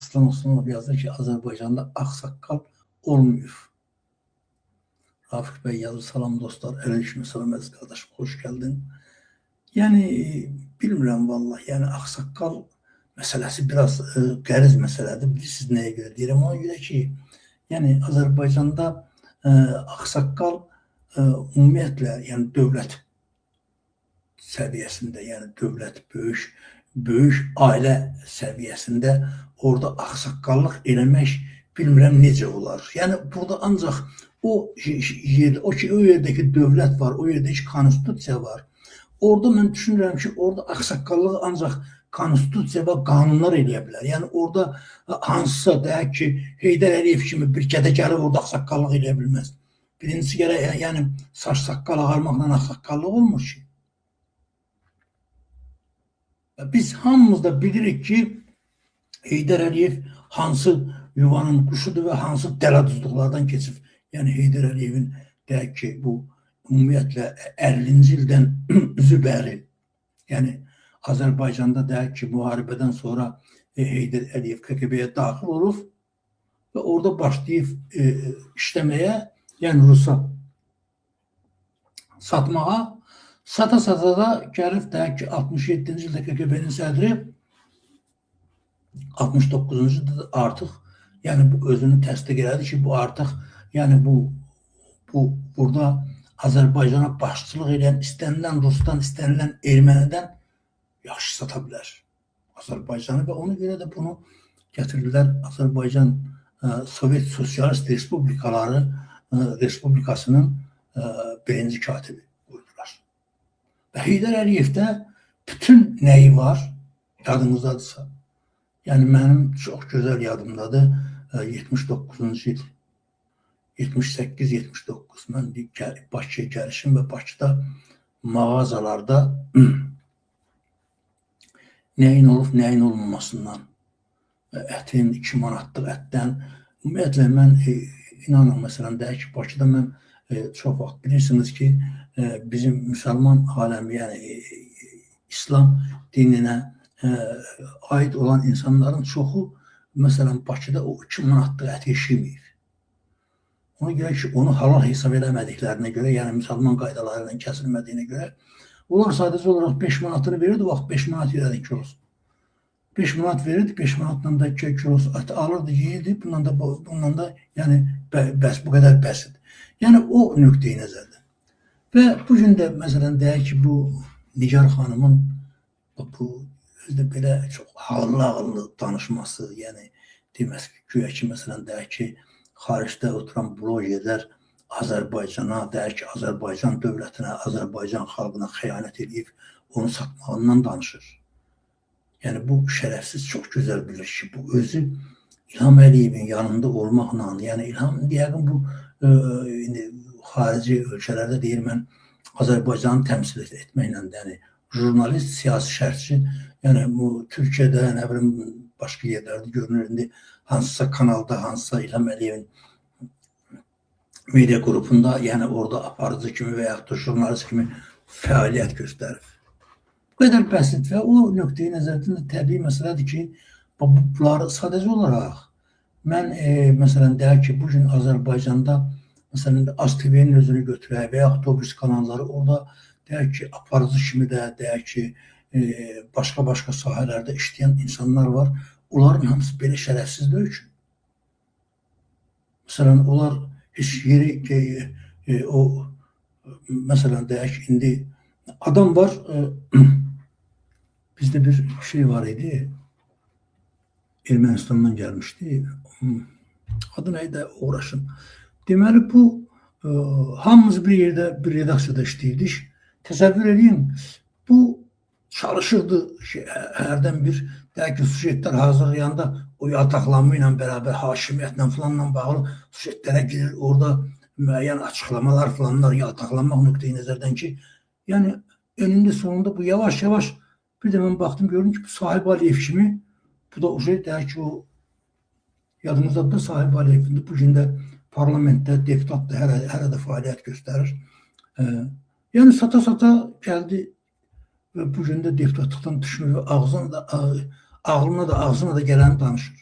Aslan Osmanov yazır ki, Azərbaycanda ağsaqqal olmuyor. Rafiq bəy yazır, salam dostlar, aleyküm salam əziz qardaşım, xoş gəldin. Yəni, bilmirəm vallahi, yəni ağsaqqal məsələsi biraz qəliz məsələdir. Bilirsiniz nəyə görə deyirəm? Ona görə ki, yəni Azərbaycanda ağsaqqal ümumiyyətlə, yəni dövlət səviyyəsində, yəni dövlət böyük ailə səviyyəsində orada ağsaqqallıq eləmək bilmirəm necə olar. Yəni burada ancaq o yerdə, o ki o yerdəki dövlət var, o yerdəki konstitusiya var. Orada mən düşünürəm ki, orada ağsaqqallığı ancaq konstitusiya və qanunlar eləyə bilər. Yəni orada hansısa deyək ki, Heydər Əliyev kimi bir gədə gəlib orada ağsaqqallıq eləyə bilməz. Birincisi gərək yəni saç saqqal ağarmaqla ağsaqqallıq olmur ki. Biz hamımız da bilirik ki, Heydər Əliyev hansı yuvanın quşudur və hansı dələduzluqlardan keçib. Yəni Heydər Əliyevin deyək ki, bu ümumiyyətlə 50-ci ildən üzü bəri, yəni Azərbaycanda deyək ki, müharibədən sonra Heydər Əliyev KGB-yə daxil olub və orada başlayıb işləməyə, yəni Rusa satmağa, sata-sata da gəlib deyək ki, 67-ci ildə KGB-nin sədri, 69-cu ildə artıq, yəni bu özünü təsdiq elədi ki, bu artıq, yəni bu burada Azərbaycana başçılıq edən istənilən Rusdan, istənilən ermənidən yaxşı sata bilər Azərbaycanı və ona görə də bunu gətirdilər Azərbaycan Sovet Sosialist Respublikaları Respublikasının birinci katibi qoydular. Və Heydər Əliyevdə bütün nəyi var, yadınızdadırsa, yəni mənim çox gözəl yadımdadır, 79-cu il, 78-79 mən Bakıya gəlişim və Bakıda mağazalarda nəyin olub, nəyin olmamasından, ətin, 2 manatlıq ətdən, ümumiyyətlə mən inanın, məsələn, deyək ki, Bakıda mən çox vaxt bilirsiniz ki, bizim müsəlman aləmi, yəni İslam dininə aid olan insanların çoxu, məsələn, Bakıda o 2 manatlıq əti eşiməyib. Ona görə ki, onu halal hesab eləmədiklərinə görə, yəni müsəlman qaydaları ilə kəsilmədiyinə görə, onlar sadəcə olaraq 5 manatını verirdi, o vaxt 5 manat verərdi kilosu. 5 manat verirdi, 5 manatla da 2 kilosu ət alırdı, yeyirdi, bununla da yəni bəs, bu qədər bəs idi. Yəni o nöqteyi nəzərdə. Və bu gün də məsələn deyək ki, bu Nigar xanımın bu özü də belə çox ağıllı-ağıllı danışması, yəni deməz ki, güya ki, məsələn deyək ki, xaricdə oturan blogerlər Azərbaycana, deyək ki, Azərbaycan dövlətinə, Azərbaycan xalqına xəyanət edib, onu satmağından danışır. Yəni bu şərəfsiz çox gözəl bilir ki, bu özü İlham Əliyevin yanında olmaqla, yəni İlham yəqin bu indi xarici ölkələrdə deyir mən Azərbaycanı təmsil etməklə, yəni jurnalist, siyasi şərhçi, yəni bu Türkiyədə, nə bilim başqa yerlərdə görünür indi hansısa kanalda, hansısa İlham Əliyevin media qrupunda, yəni orada aparıcı kimi və yaxud da jurnalist kimi fəaliyyət göstərib. Bu qədər bəsit və o nöqteyi nəzərdən də təbii məsələdir ki, bunları sadəcə olaraq mən məsələn deyək ki, bu gün Azərbaycanda məsələn AzTV-nin özünü götürək və yaxud da o birisi kanalları orada deyək ki, aparıcı kimi də deyək ki, başqa-başqa sahələrdə işləyən insanlar var. Onların hamısı belə şərəfsiz deyil ki. Məsələn, onlar heç yeri o məsələn deyək ki, indi adam var, bizdə bir şey var idi, Ermənistandan gəlmişdi. Adı neydi? Uğraşın. Deməli bu hamımız bir yerdə, bir redaksiyada işləyirdik. Təsəvvür eləyin, bu çalışırdı şey, hərdən bir deyək ki, sujetlər hazırlayanda o yataqlanma ilə bərabər hakimiyyətlə filanla bağlı sujetlərə girir, orada müəyyən açıqlamalar filanlar yataqlanmaq nöqteyi nəzərdən ki, yəni önündə sonunda bu yavaş yavaş bir də mən baxdım gördüm ki, bu Sahib Əliyev kimi bu da o şey deyək ki, o yadınızdadır da Sahib Əliyev indi bu gün də parlamentdə deputatdır, hələ də fəaliyyət göstərir. Yəni sata-sata gəldi və bu gün də deputatlıqdan düşmür və ağzına da, ağlına da, ağzına da gələni danışır.